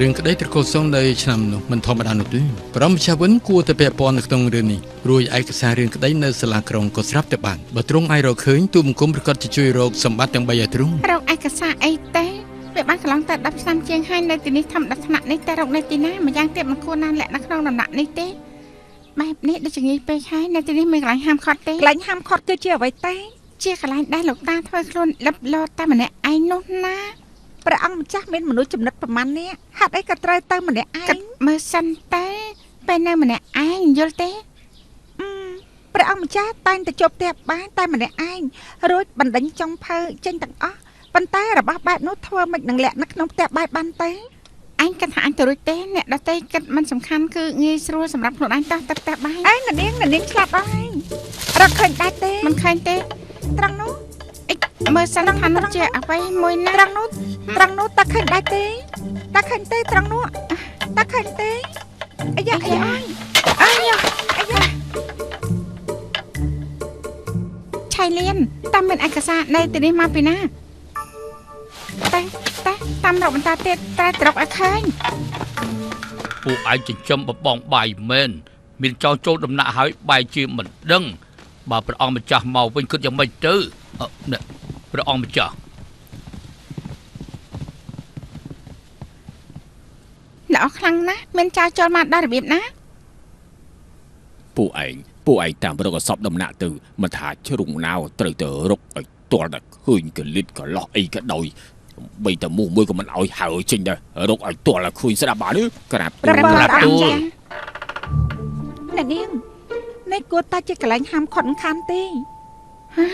រឿងក្តីត្រកូលសុងនៅឆ្នាំនោះមិនធម្មតានោះទេប្រមម្ចាស់វិនគួរតែពាក់ព័ន្ធនៅក្នុងរឿងនេះរួចឯកសាររឿងក្តីនៅសាលាក្រុងក៏ស្រាប់តែបានបើទ្រង់អាចរកឃើញទូបង្គំប្រកាសជាជួយរកសម្បត្តិទាំង3ឲ្យទ្រង់រកឯកសារអីទេវាបានកន្លងតែ10ឆ្នាំជាងហើយនៅទីនេះធម្មតាថ្នាក់នេះតែរកនៅទីណាម្យ៉ាងទៀតមិនគួរណាលាក់នៅក្នុងដំណាក់នេះទេបែបនេះដូចជាងាយពេកហើយនៅទីនេះមានកន្លែងហាមឃាត់ទេកន្លែងហាមឃាត់គឺជាអ្វីទេជាកន្លែងដែលលោកតាធ្វើខ្លួនលឹបលោតែម្នាក់ឯងនោះណាព្រះអង្គម្ចាស់មានមនុស្សចំណិតប្រមាណនេះហេតុអីក៏ត្រូវទៅម្នាក់ឯងមើលសិនតែពេលនៅម្នាក់ឯងយល់ទេព្រះអង្គម្ចាស់តែងតែជប់ផ្ទះបាយតែម្នាក់ឯងរួចបណ្ដេញចុងភៅចេញទាំងអស់ប៉ុន្តែរបស់បែបនោះធ្វើមិននឹងលាក់នៅក្នុងផ្ទះបាយបានទេអញគិតថាអញទៅរួចទេអ្នកដទៃគិតមិនសំខាន់គឺងាយស្រួលសម្រាប់ខ្លួនឯងតោះទៅផ្ទះបាយអេនាងឆ្លាតហើយរកឃើញដែរទេមិនឃើញទេត្រង់នោះមើលសិនថានោះជាអ្វីមួយណាត្រង់នោះតើឃើញដែរទេតើឃើញទេត្រង់នោះតើឃើញទេអាយ៉ាអាយ៉ាអាយ៉ាអាយ៉ាឆៃលៀនតាមមានឯកសារនៅទីនេះមកពីណាតែតាមរកបន្តទៀតតែត្រកឲ្យឃើញពួកឯងចិញ្ចឹមបបងបាយមែនមានចោលចូលដំណាក់ហើយបាយជាមិនដឹងបើព្រះអង្គម្ចាស់មកវិញគិតយ៉ាងម៉េចទៅនេះព្រះអង្គម្ចាស់ល្អខ្លាំងណាស់មានចៅចូលមកដល់របៀបណាពួកឯងតាមរកអសពដំណាក់ទៅមិនថាជ្រុងណាវត្រូវទៅរកឲ្យទាល់តែឃើញកលិតកលោះអីក៏ដោយបីតែមូសមួយក៏មិនឲ្យហើចេញដែររកឲ្យទាល់ឲ្យឃើញស្ដាប់បានទេក្រាបទូលអ្នកនាងនេះគួរតែជាកន្លែងហាមឃាត់ខានទេហ៎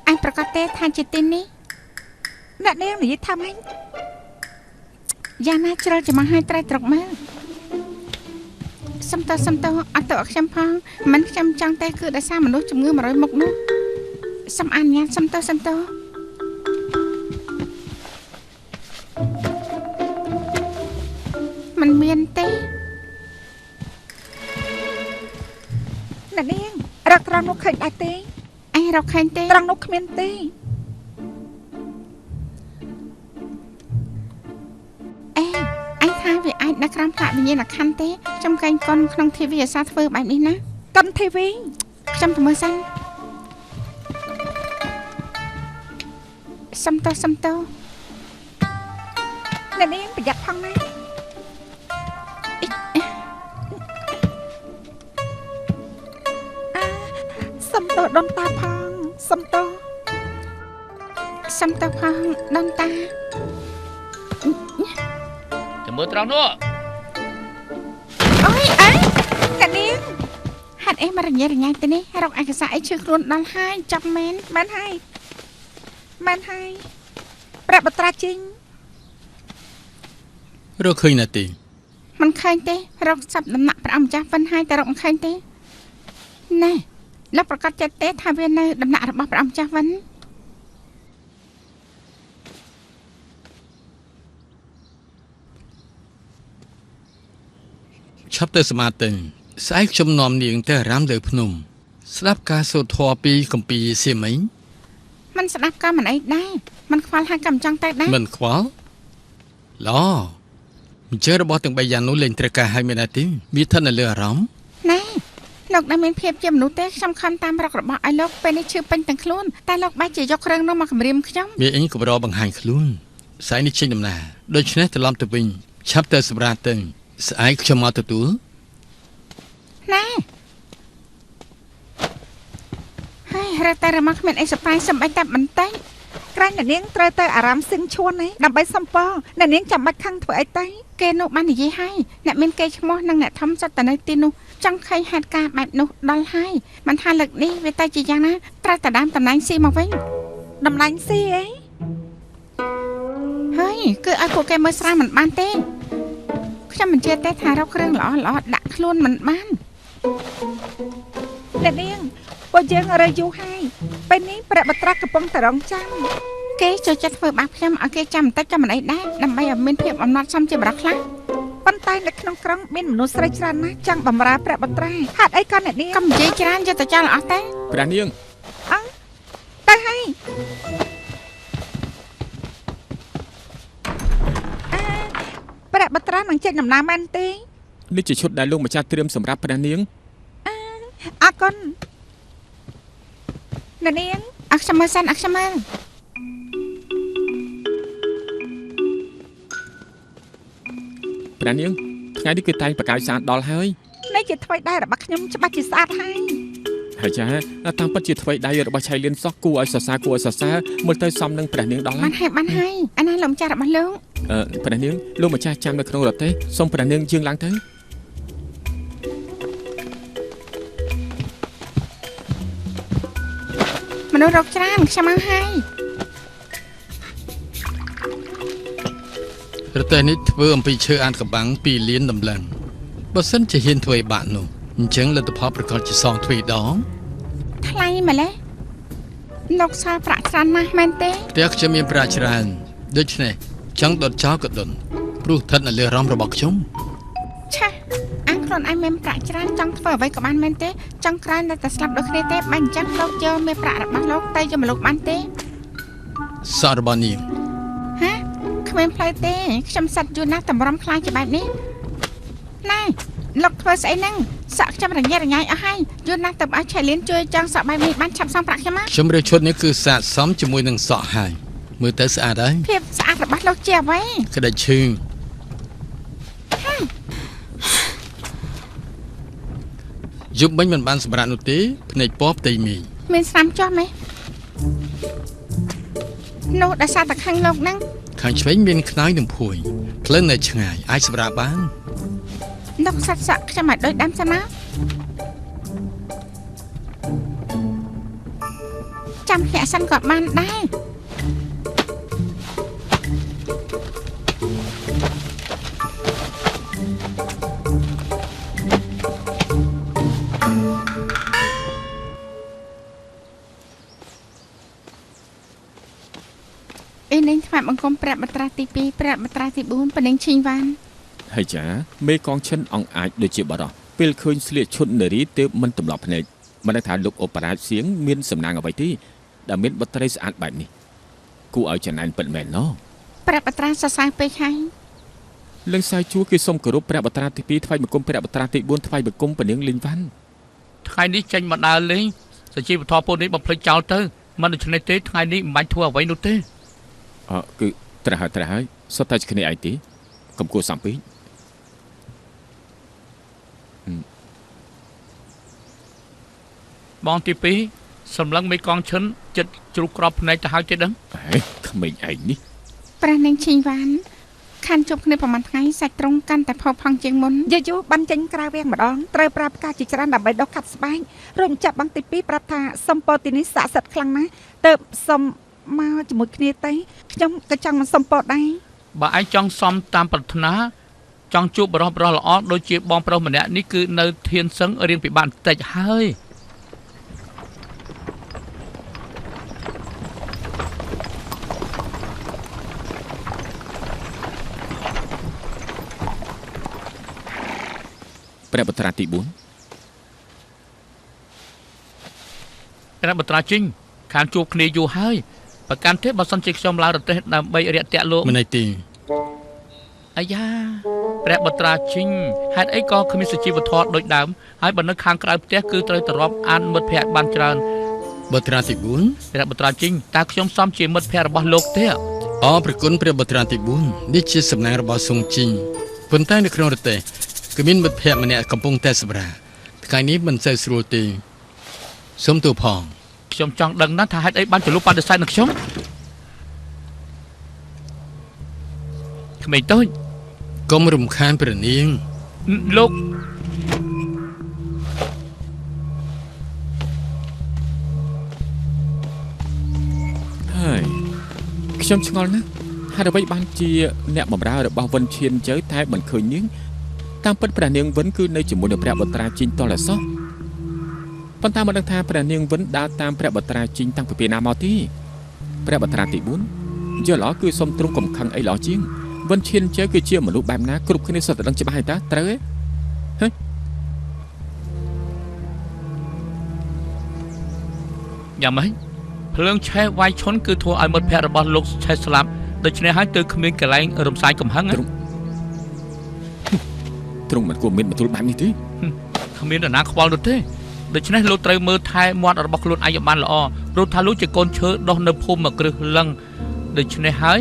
អញប្រកាសទេថាជាទីនេះអ្នកនាងនិយាយថាម៉េចយ៉ាងណាជ្រុលច្រមុះឲ្យត្រូវត្រកមើលសំតអត់ទៅឲ្យខ្ញុំផងមិនខ្ញុំចង់ទេគឺដោយសារមនុស្សជំងឺ100មុខនោះសំអនុញ្ញាតសំតមិនមានទេអ្នកនាងរកត្រង់នោះឃើញដែរទេអញរកឃើញទេត្រង់នោះគ្មានទេអេអញថាវាអាចនៅក្រោមផ្លាកវិញ្ញាណក្ខន្ធទេខ្ញុំកែងកុនក្នុងធីវីអាសាធ្វើបែបនេះណាកុនធីវីខ្ញុំទៅមើលសិនសំតអ្នកនាងប្រយ័ត្នផងណាសំតដុនតាផងសំតផងដុនតាចាំមើលត្រង់នោះអូយអេអ្នកនាងហេតុអីមករញ៉េរញ៉ៃទៅនេះរកឯកសារអីឈឺខ្លួនដល់ហើយចាប់មែនមែនហើយព្រះបត្រាជីងរកឃើញណាទេមិនឃើញទេរកសັບដំណាក់ព្រះអង្គម្ចាស់វិនហើយតែរកមិនឃើញទេណែលោកប្រកាសចិត្តទេថាវានៅដំណាក់របស់ព្រះអង្គម្ចាស់វិនឆាប់ទៅសមាធិស្អែកខ្ញុំនាំនាងទៅអារាមលើភ្នំស្ដាប់ការសូត្រធម៌ពីគម្ពីរសៀមីមិនស្ដាប់ក៏មិនអីដែរមិនខ្វល់ហើយក៏មិនចង់ទៅដែរមិនខ្វល់ល្អអញ្ចឹងរបស់ទាំង3យ៉ាងនោះលែងត្រូវការឲ្យមានទេវាស្ថិតនៅលើអារម្មណ៍ណែលោកដែលមានភាពជាមនុស្សទេខ្ញុំខំតាមរករបស់ឲ្យលោកពេលនេះឈឺពេញទាំងខ្លួនតែលោកបែរជាយកគ្រឿងនោះមកគំរាមខ្ញុំមានអីកម្របង្ហាញខ្លួនស្អែកនេះចេញដំណើរដូច្នេះត្រឡប់ទៅវិញឆាប់ទៅសម្រាប់ទៅស្អែកខ្ញុំមកទទួលណែហើយរត់តែរមកគ្មានអីសប្បាយសំបីតែបន្តិចក្រែងអ្នកនាងត្រូវទៅអារាមសឹងឈួនឯងដើម្បីសំពរអ្នកនាងចាំបាច់ខឹងធ្វើអីទៅគេនោះបាននិយាយហើយអ្នកមានគេឈ្មោះនិងអ្នកធំសុទ្ធតែនៅទីនោះចង់ឃើញហេតុការណ៍បែបនោះដល់ហើយមិនថាលើកនេះវាទៅជាយ៉ាងណាត្រូវតែដើមតំណែងស៊ីមកវិញតំណែងស៊ីអីហើយគឺឲ្យពួកគេមើលស្រាលមិនបានទេខ្ញុំមិនជឿទេថារកគ្រឿងល្អល្អដាក់ខ្លួនមិនបានអ្នកនាងពួកយើងរើយូរហើយពេលនេះព្រះបត្រាកំពុងតែរងចាំគេចូលចិត្តធ្វើបាបខ្ញុំឲ្យគេចាំបន្តិចចាំមិនអីដែរដើម្បីឲ្យមានភាពអំណត់សមជាបរិះខ្លះ ប៉ុន្តែនៅក្នុងក្រុងមានមនុស្សស្រីច្រើនណាស់ចង់បម្រើព្រះបុត្រាហេតុអីក៏អ្នកនាងកុំនិយាយច្រើនយកទៅចោលអស់ទេព្រះនាងអើទៅហើយព្រះបុត្រានឹងចេញដំណើរមែនទេនេះជាឈុតដែលលោកម្ចាស់ត្រៀមសម្រាប់ព្រះនាងអរគុណអ្នកនាងអរខ្ញុំមើលសិនអរខ្ញុំមើលព្រះនាងថ្ងៃនេះគឺតែងបកាយសានដល់ហើយនេះជាថ្វីដៃរបស់ខ្ញុំច្បាស់ជាស្អាតហើយហើយចាតាមពិតជាថ្វីដៃរបស់ឆៃលៀនសោះគួរឲ្យសរសើរគួរឲ្យសរសើរមើលទៅសមនឹងព្រះនាងដល់ហើយបានហើយបានហើយអាណាលោកម្ចាស់របស់លោកព្រះនាងលោកម្ចាស់ចាំនៅក្នុងរទេះសូមព្រះនាងយាងឡើងទៅមនុស្សរកច្រើនខ្ញុំមកហើយរទេះនេះធ្វើអំពីឈើអានកំបាំង2លានតម្លឹងបើសិនជាហ៊ានធ្វើឲ្យបាក់នោះអញ្ចឹងលទ្ធផលប្រកាសជាសងទ្វេដងថ្លៃម្ល៉េះលោកសល់ប្រាក់ច្រើនណាស់មែនទេផ្ទះខ្ញុំមានប្រាក់ច្រើនដូច្នេះចង់ដុតចោលក៏ដុនព្រោះស្ថិតនៅលើរំរបស់ខ្ញុំឆាអញខ្លួនឯងមានប្រាក់ច្រើនចង់ធ្វើអ្វីក៏បានមែនទេចង់ក្រែងតែស្លាប់ដូចគ្នាទេបើអញ្ចឹងលោកយកមានប្រាក់របស់លោកទៅយកមកលោកបានទេសក់របស់នាងហាគ្មានផ្លូវទេខ្ញុំសិតយូរណាស់តម្រុំខ្លាចជាបែបនេះណែលោកធ្វើស្អីហ្នឹងសក់ខ្ញុំរញ៉េរញ៉ៃអស់ហើយយូរណាស់ទៅឲ្យឆៃលៀនជួយចង់សក់បែបនេះបានឆាប់សងប្រាក់ខ្ញុំណាខ្ញុំរើសឈុតនេះគឺស័ក្តិសមជាមួយនឹងសក់ហើយមើលទៅស្អាតហើយភាពស្អាតរបស់លោកជាអ្វីក្តិចឈឺយប់មិញមិនបានសម្រាប់នោះទេភ្នែកពណ៌ផ្ទៃមីមានស្នាមចោះម៉េះនោះដោយសារតែខាងលោកហ្នឹងខាងឆ្វេងមានខ្នើយនឹងភួយផ្លូវនៅឆ្ងាយអាចសម្រាប់បានលោកសាត់សក់ខ្ញុំឲ្យដូចដើមសិនណាចាំភ្ញាក់សិនក៏បានដែរអេនាងថ្វាយបង្គំព្រះបុត្រាទី2ព្រះបុត្រាទី4ព្រះនាងឈីងវ៉ាន់ហើយចាមេកងឈិនអង្គអាចដូចជាបរោះពេលឃើញស្លៀកឈុតនារីទើបមិនទម្លាប់ភ្នែកមិនដឹងថាលោកអបរាជសៀងមានសំណាងអ្វីទេដែលមានបុត្រីស្អាតបែបនេះគួរឲ្យចំណែនពិតមែនណោះព្រះបុត្រាសរសើរពេកហើយលឹងសាយជួគេសូមគោរពព្រះបុត្រាទី2ថ្វាយបង្គំព្រះបុត្រាទី4ថ្វាយបង្គំព្រះនាងលីងវ៉ាន់ថ្ងៃនេះចេញមកដើរលេងសជីវធម៌ពួកនេះបំភ្លេចចោលទៅមិនដូច្នេះទេថ្ងៃនេះមិនបាច់ធ្វើអ្វីនោះទេអើគឺត្រះហើយសុទ្ធតែគ្នាឯងទេកុំគួរសំពេកបងទី2សម្លឹងមេកងឈិនចិត្តជ្រុះក្របភ្នែកទៅហើយទេដឹងហេក្មេងឯងនេះព្រះនាងឈីងវ៉ាន់ខានជប់គ្នាប្រហែលថ្ងៃសាច់ត្រង់កាន់តែផុសផង់ជាងមុនយូរបានចេញក្រៅវាំងម្ដងត្រូវប្រើផ្កាជាច្រើនដើម្បីដុសខាត់ស្បែករួចចាប់បងទី2ប្រាប់ថាសុំពោទីនេះស័ក្តិសិទ្ធិខ្លាំងណាស់ទៅសុំមកជាមួយគ្នាទេខ្ញុំក៏ចង់មកសុំពោដែរបើឯងចង់សុំតាមប្រាថ្នាចង់ជួបបរោះល្អដូចជាបងប្រុសម្នាក់នេះគឺនៅធានសឹងរៀងពិបាកបន្តិចហើយព្រះបុត្រាទី4ព្រះបុត្រាជីងខានជួបគ្នាយូរហើយប្រកាន់ទេបើសិនជាខ្ញុំឡើងរទេះដើម្បីរាក់ទាក់លោកមិនអីទេអាយ៉ាព្រះបុត្រាជីងហេតុអីក៏គ្មានសុជីវធម៌ដូចដើមហើយបើនៅខាងក្រៅផ្ទះគឺត្រូវទ្រាំអានមិត្តភ័ក្តិបានច្រើនបុត្រាទី4ព្រះបុត្រាជីងតើខ្ញុំសមជាមិត្តភ័ក្តិរបស់លោកទេអរព្រះគុណព្រះបុត្រាទី4នេះជាសំណាងរបស់សុងជីងប៉ុន្តែនៅក្នុងរទេះគឺមានមិត្តភ័ក្តិម្នាក់កំពុងតែសម្រាកថ្ងៃនេះមិនសូវស្រួលទេសូមទូផងខ្ញុំចង់ដឹងណាស់ថាហេតុអីបានចលុះបដិសេធនឹងខ្ញុំក្មេងតូចកុំរំខានព្រះនាងលោកហើយខ្ញុំឆ្ងល់ណាស់ហេតុអ្វីបានជាអ្នកបម្រើរបស់វិនឈានជើតែមិនឃើញនាងតាមពិតព្រះនាងវិនគឺនៅជាមួយនឹងព្រះបុត្រាជីងតលសោះប៉ុន្តែមិនដឹងថាព្រះនាងវិនដើរតាមព្រះបុត្រាជីងតាំងពីពេលណាមកទេព្រះបុត្រាទី4យល់ល្អគឺសុំទ្រង់កុំខឹងអីល្អជាង វិនឈៀនជើគឺជាមនុស្សបែបណាគ្រប់គ្នាសុទ្ធតែដឹងច្បាស់ហើយតាត្រូវទេហ៎យ៉ាងម៉េចភ្លើងឆេះវាយឈុនគឺធ្វើឲ្យមិត្តភ័ក្តិរបស់លោកឆេះស្លាប់ដូច្នេះហើយទើបគ្មានកន្លែងរំសាយកំហឹងទ្រង់មិនគួរមានបន្ទូលបែបនេះទេគ្មាននរណាខ្វល់នោះទេដូច្នេះលោកត្រូវមើលថែមាត់របស់ខ្លួនឯងឲ្យបានល្អព្រោះថាលោកជាកូនឈើដុះនៅភូមិគ្រឹះលឹងដូច្នេះហើយ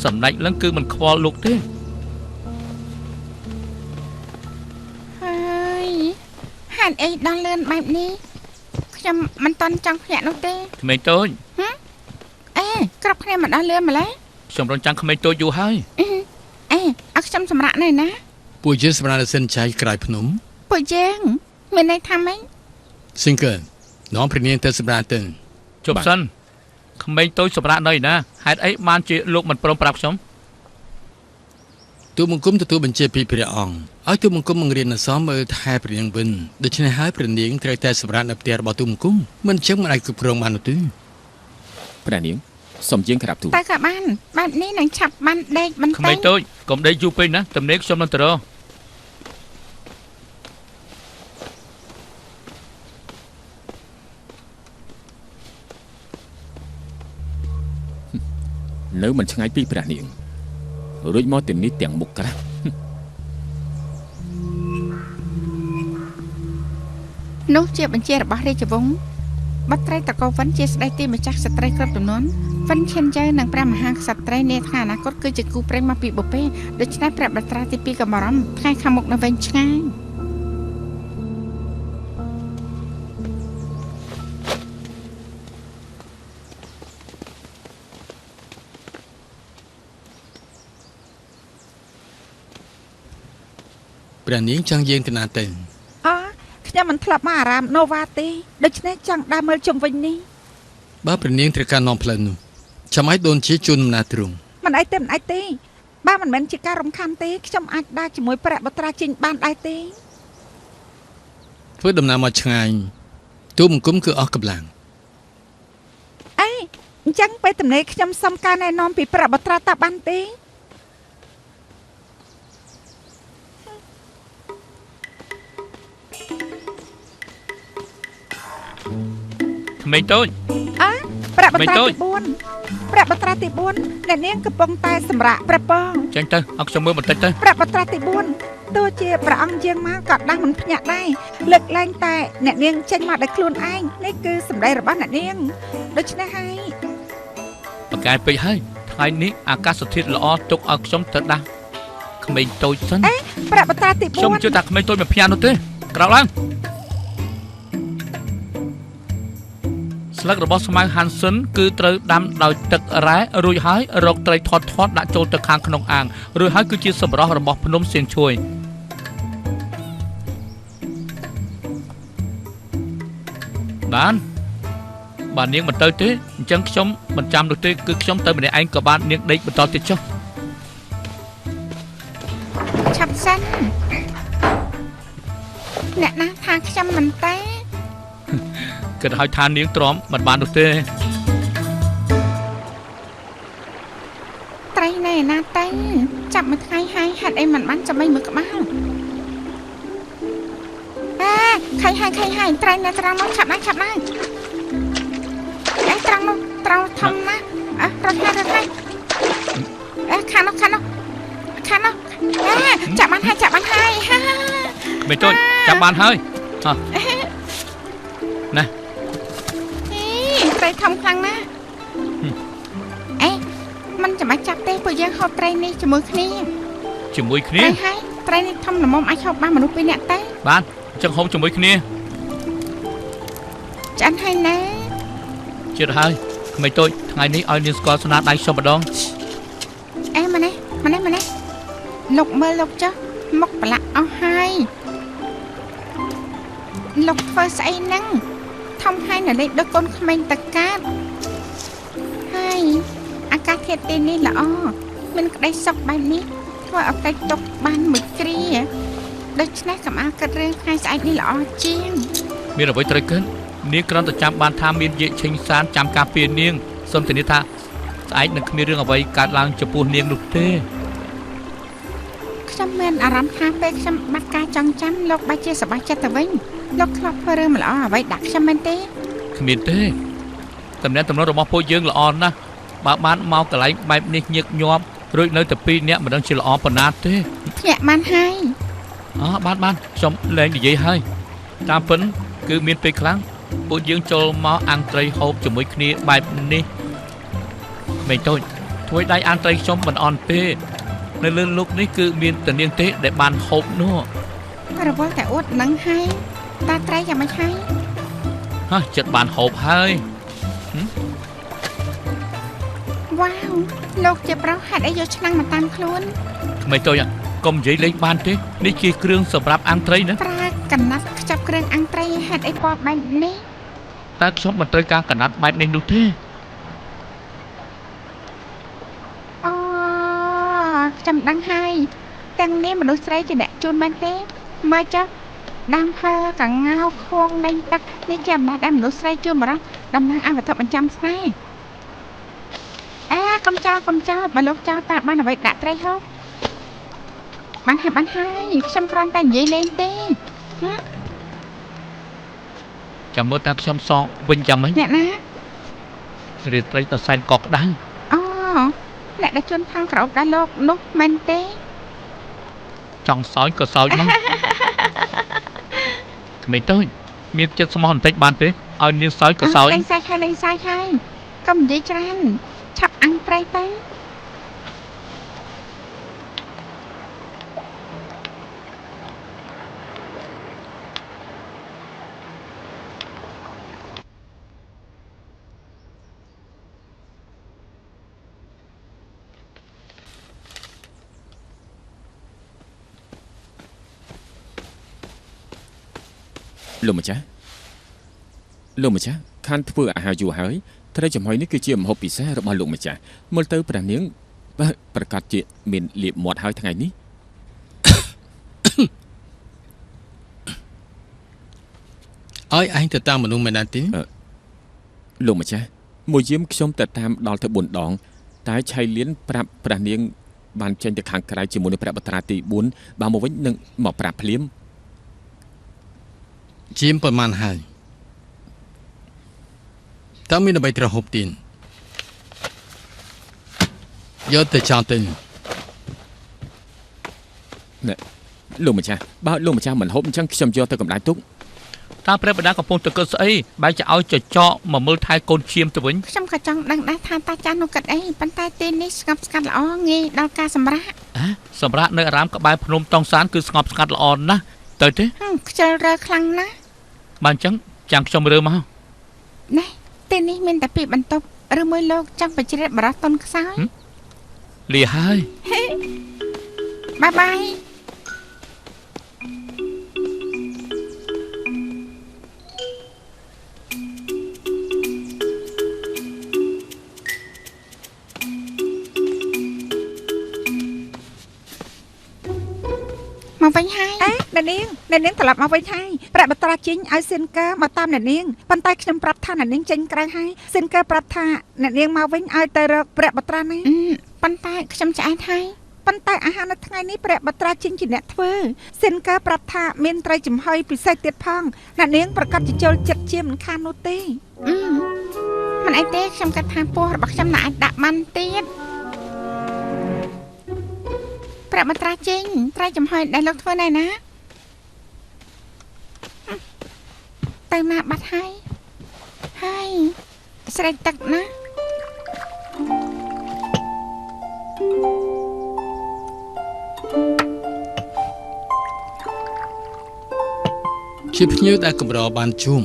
សម្ដេចលឹងគឺមិនខ្វល់លោកទេហើយហេតុអីដល់លឿនបែបនេះខ្ញុំមិនតន់ចង់ភ្ញាក់នោះទេក្មេងតូចអេក្របគ្នាមិនដល់លឿនម្ល៉េះខ្ញុំរងចាំក្មេងតូចយូរហើយអេឲ្យខ្ញុំសម្រាកនៅណាពួកយើងសម្រាប់សិនចៃក្រោយភ្នំពួកយើងមានន័យថាម៉េចស៊ីងកើនាំព្រះនាងទៅសម្រាប់ទៅជប់សិនក្មេងតូចសម្រាប់នៅណាហេតុអីបានជាលោកមិនព្រមប្រាប់ខ្ញុំទូបង្គំទទួលបញ្ជាពីព្រះអង្គឲ្យទូបង្គំបង្រៀនអសរមើលថែព្រះនាងវិញដូច្នេះហើយព្រះនាងត្រូវតែសម្រាប់នៅផ្ទះរបស់ទូបង្គំមិនចឹងមិនអាចគ្រប់គ្រងបាននោះទេព្រះនាងសូមយើងក្រាបទូលតែក៏បានបែបនេះនឹងឆាប់បានដេកបន្តិចក្មេងតូចកុំដេកយូរពេកណាទំនេរខ្ញុំនឹងទៅរកនៅមិនឆ្ងាយពីព្រះនាងរួចមកទីនេះទាំងមុខក្រាស់នោះជាបញ្ជារបស់រាជវង្សបុត្រីតកោវិនជាស្ដេចទីម្ចាស់ស្ត្រីគ្រប់ចំនួនវិនឈិនជើនិងព្រះមហាក្សត្រីនាថ្ងៃអនាគតគឺជាគូព្រេងមកពីបុព្វេដូច្នេះព្រះបុត្រាទី2ក៏បារម្ភថ្ងៃខាងមុខនៅវែងឆ្ងាយព្រះនាងចង់យាងទៅណាទៅអូខ្ញុំមិនធ្លាប់មកអារាមណូវ៉ាទេដូច្នេះចង់ដើរមើលជុំវិញនេះបើព្រះនាងត្រូវការនាំផ្លូវនោះចាំឲ្យដូនជាជូនដំណើរទ្រង់មិនអីទេមិនអីទេបើមិនមែនជាការរំខានទេខ្ញុំអាចដើរជាមួយព្រះបុត្រាចេញបានដែរទេធ្វើដំណើរមកឆ្ងាយទូបង្គំគឺអស់កម្លាំងអេអញ្ចឹងពេលទំនេរខ្ញុំសុំការណែនាំពីព្រះបុត្រាតាបានទេក្មេងតូចអើព្រះបុត្រាទី4ព្រះបុត្រាទី4អ្នកនាងកំពុងតែសម្រាកព្រះពងចេញទៅឲ្យខ្ញុំមើលបន្តិចទៅព្រះបុត្រាទី4ទោះជាព្រះអង្គយាងមកក៏ដាស់មិនភ្ញាក់ដែរលើកលែងតែអ្នកនាងចេញមកដោយខ្លួនឯងនេះគឺសម្ដីរបស់អ្នកនាងដូច្នេះហើយប្រកែពេកហើយថ្ងៃនេះអាកាសធាតុល្អទុកឲ្យខ្ញុំទៅដាស់ក្មេងតូចសិនអេព្រះបុត្រាទី4ខ្ញុំជឿថាក្មេងតូចមិនភ្ញាក់នោះទេក្រោកឡើងស្លឹករបស់ស្មៅហាន់ស៊ិនគឺត្រូវដាំដោយទឹករ៉ែរួចហើយរកត្រីថតថតដាក់ចូលទៅខាងក្នុងអាងរួចហើយគឺជាសម្រស់របស់ភ្នំសៀងឈួយបានបាទនាងមិនទៅទេអញ្ចឹងខ្ញុំមិនចាំនោះទេគឺខ្ញុំទៅម្នាក់ឯងក៏បាននាងដេកបន្តទៀតចុះឆាប់សិនអ្នកណាថាខ្ញុំមិនទេគិតឲ្យថានាងទ្រាំមិនបាននោះទេត្រីណែណាតៃចាប់មួយថ្ងៃហើយហេតុអីមិនបានចាំមួយក្បាលអាខៃហើយខៃហើយត្រីនៅត្រង់នោះឆាប់ណាស់ឆាប់ណាស់អេត្រង់នោះត្រង់ធំណាស់អ่ะរត់ហើយរត់ហើយអេខាងនោះខាងនោះខាងនោះអាចាប់បានហើយចាប់បានហើយមិនតូចចាប់បានហើយអ่ะណាត្រីធំខ្លាំងណាស់អេមិនចាំបាច់ចាប់ទេពួកយើងហូបត្រីនេះជាមួយគ្នាជាមួយគ្នាហើយត្រីនេះធំល្មមអាចហូបបានមនុស្សពីរនាក់ទេបានអញ្ចឹងហូបជាមួយគ្នាឆ្អិនហើយណាជិតហើយក្មេងតូចថ្ងៃនេះឲ្យនាងស្គាល់ស្នាដៃខ្ញុំម្ដងអេម៉េះម៉េះម៉េះលោកមើលលោកចុះមុខប្រឡាក់អស់ហើយលោកធ្វើស្អីហ្នឹងធំហើយនៅលេខដូចកូនក្មេងតកាតហើយអាកាសធាតុទីនេះល្អមានក្តីសុខបែបនេះធ្វើឲ្យកិច្ចទុកបានមួយគ្រាដូច្នេះកុំឲ្យគិតរឿងថ្ងៃស្អែកនេះល្អជាងមានអ្វីត្រូវគិតនាងគ្រាន់តែចាំបានថាមានយាកឆេងសានចាំការពារនាងសូមធានាថាស្អែកនឹងគ្មានរឿងអ្វីកើតឡើងចំពោះនាងនោះទេ ខ្ញុំមានអារម្មណ៍ថាពេលខ្ញុំបាត់ការចងចាំលោកបែរជាសប្បាយចិត្តទៅវិញលោកធ្លាប់ធ្វើរឿងមិនល្អអ្វីដាក់ខ្ញុំមែនទេគ្មានទេតំណែងតំណរបស់ពួកយើងល្អណាស់បើបានមកកន្លែងបែបនេះញឹកញាប់រួចនៅតែពីរនាក់មិនដឹងជាល្អប៉ុណ្ណាទេភ្ញាក់បានហើយអើបានបានខ្ញុំលែងនិយាយហើយតាមពិនគឺមានពេលខ្លះពួកយើងចូលមកអាំងត្រីហូបជាមួយគ្នាបែបនេះក្មេងតូចធ្វើដៃអាំងត្រីខ្ញុំមិនអន់ទេនៅលើលោកនេះគឺមានតែនាងទេដែលបានហូបនោះរវល់តែអួតនឹងហើយតាត្រីយ៉ាងម៉េចហើយហ៎ចិត្តបានហូបហើយវ៉ាវលោកជាប្រុសហេតុអីយកឆ្នាំងមកតាមខ្លួនក្មេងតូចកុំនិយាយលេងបានទេនេះជាគ្រឿងសម្រាប់អាំងត្រីណាប្រើកណាត់ខ្ចប់គ្រឿងអាំងត្រីហេតុអីពណ៌បែបនេះតើខ្ញុំមិនត្រូវការកណាត់បែបនេះនោះទេអូខ្ញុំដឹងហើយទាំងនេះមនុស្សស្រីជាអ្នកជូនមែនទេមើលចុះដើមហើកងោខួងនៃទឹកនេះជាអំណាចដែលមនុស្សស្រីជូនបរិះតំណាងឲ្យវត្ថុបញ្ចាំស្នេហ៍អេកុំចោលកុំចោលបើលោកចោលតើបានអ្វីដាក់ត្រីហូបបានហើយបានហើយខ្ញុំគ្រាន់តែនិយាយលេងទេចាំមើលតាខ្ញុំសងវិញចាំម៉េចអ្នកណារាត្រីតសែនកក្តៅអូអ្នកដែលជន់ខាងក្រោបដល់លោកនោះមែនទេចង់សោយក៏សោយមកក្មេងតូចមានចិត្តស្មោះបន្តិចបានទេឲ្យនាងសោយក៏សោយលេងសើចហើយលេងសើចហើយកុំនិយាយច្រើនឆាប់អាំងត្រីទៅលោកម្ចាស់លោកម្ចាស់ខានធ្វើអាហារយូរហើយត្រីចំហុយនេះគឺជាម្ហូបពិសេសរបស់លោកម្ចាស់មើលទៅព្រះនាងប្រកាសជាមានលៀបមាត់ហើយថ្ងៃនេះឲ្យឯងទៅតាមមនុស្សមែនទេលោកម្ចាស់មួយយាមខ្ញុំទៅតាមដល់ទៅ4ដងតែឆៃលៀនប្រាប់ព្រះនាងបានចេញទៅខាងក្រៅជាមួយនឹងព្រះបត្រាទី4បើមកវិញនឹងមកប្រាប់ភ្លាមជាមប្រមាណហើយតើមានអ្វីត្រូវហូបទៀតយកទៅចោលទៅណែលោកម្ចាស់បើលោកម្ចាស់មិនហូបអញ្ចឹងខ្ញុំយកទៅកម្ដៅទុកតើព្រះបិតាកំពុងតែគិតស្អីបែរជាឲ្យចចកមកមើលថែកូនឈាមទៅវិញខ្ញុំក៏ចង់ដឹងដែរថាតាចាស់នោះគិតអីប៉ុន្តែទីនេះស្ងប់ស្ងាត់ល្អងាយដល់ការសម្រាកសម្រាប់នៅអារាមក្បែរភ្នំតង់សានគឺស្ងប់ស្ងាត់ល្អណាស់ទៅទេខ្ជិលរើខ្លាំងណាស់បានអញ្ចឹងចាំខ្ញុំរើមកណែទីនេះមានតែពីបន្ទប់ឬមួយលោកចង់បជ្រៀតបរោះតុនខ្សោយលាហើយបាយបាយមកវិញហើយ អេអ្នកនាងអ្នកនាងត្រឡប់មកវិញហើយព្រះបត្រាចេញឲ្យសិនកើមកតាមអ្នកនាងប៉ុន្តែខ្ញុំប្រាប់ថាអ្នកនាងចេញក្រៅហើយសិនកើប្រាប់ថាអ្នកនាងមកវិញឲ្យទៅរកព្រះបត្រាណាប៉ុន្តែខ្ញុំឆ្អែតហើយប៉ុន្តែអាហារនៅថ្ងៃនេះព្រះបត្រាចេញជាអ្នកធ្វើសិនកើប្រាប់ថាមានត្រីចំហុយពិសេសទៀតផងអ្នកនាងប្រកាសជាចូលចិត្តជាមិនខាននោះទេមិនអីទេខ្ញុំគិតថាពោះរបស់ខ្ញុំน่าអាចដាក់បានទៀតព្រះបត្រាចេញត្រីចំហុយដែលលោកធ្វើណែណាទៅណាបាត់ហើយហើយស្រែកទឹកណាជាភ្ញៀវដែលកម្របានជុំ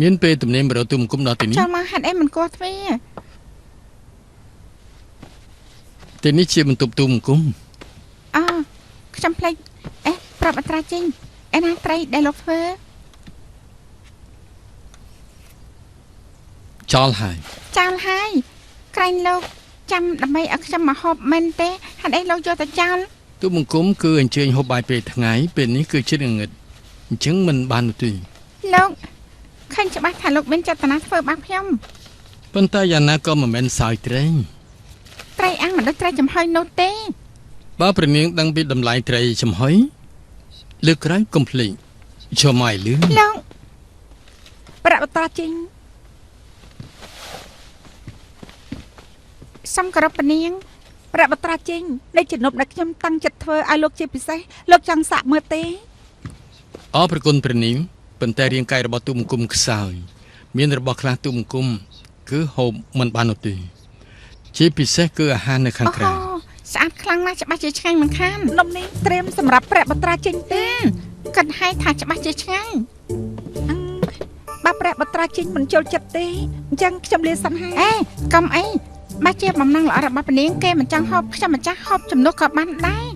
មានពេលទំនេរមករកទូមគុំដល់ទីនេះចូលមកហេតុអីមិនគួរទ្វារទីនេះជាបន្ទប់ទូមគុំអខ្ញុំភ្លេចអេប្រាប់អត្រាចេញឯណាត្រីដែលលោកធ្វើចោលហើយចោលហើយក្រែងលោកចាំដើម្បីឲ្យខ្ញុំមកហូបមែនទេហេតុអីលោកយកទៅចោលទូបង្គំគឺអញ្ជើញហូបបាយពេលថ្ងៃពេលនេះគឺជិតងងឹតអញ្ចឹងមិនបាននោះទេលោកឃើញច្បាស់ថាលោកមានចេតនាធ្វើបាបខ្ញុំប៉ុន្តែយ៉ាងណាក៏មិនមែនសើចត្រីត្រីអាំងមិនដូចត្រីចំហុយនោះទេ បើព្រះនាងដឹងពីតម្លៃត្រីចំហុយលើកក្រោយកុំភ្លេចចូលមកឲ្យលឿន លោក ព្រះបត្រាជីង សូមគោរពព្រះនាង ព្រះបត្រាជីងនៃជំនុំដែលខ្ញុំតាំងចិត្តធ្វើឲ្យលោកជាពិសេសលោកចង់សាកមើលទេ អរព្រគុណព្រះនាងប៉ុន្តែរាងកាយរបស់ទូបង្គំខ្សោយមានរបស់ខ្លះទូបង្គំគឺហូបមិនបាននោះទេជាពិសេសគឺអាហារនៅខាង អូ ក្រៅ ស្អាតខ្លាំងណាស់ច្បាស់ជាឆ្ងាញ់មិនខាន នំនេះត្រៀមសម្រាប់ព្រះបត្រាជីងទេ គិតឲ្យថាច្បាស់ជាឆ្ងាញ់ អឺបើព្រះបត្រាជីងមិនចូលចិត្តទេអញ្ចឹងខ្ញុំលាសិនហើយ អេកុំអីបើជាបំណងល្អរបស់ព្រះនាងគេមិនចង់ហូបខ្ញុំម្ចាស់ហូបជំនួសក៏បានដែរ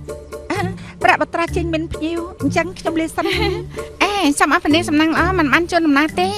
ព្រះបត្រាជីងមានភ្ញៀវអញ្ចឹងខ្ញុំលាសិនហើយ អេសូមឲ្យព្រះនាងសំណាងល្អមិនបានជួនដំណើរទេ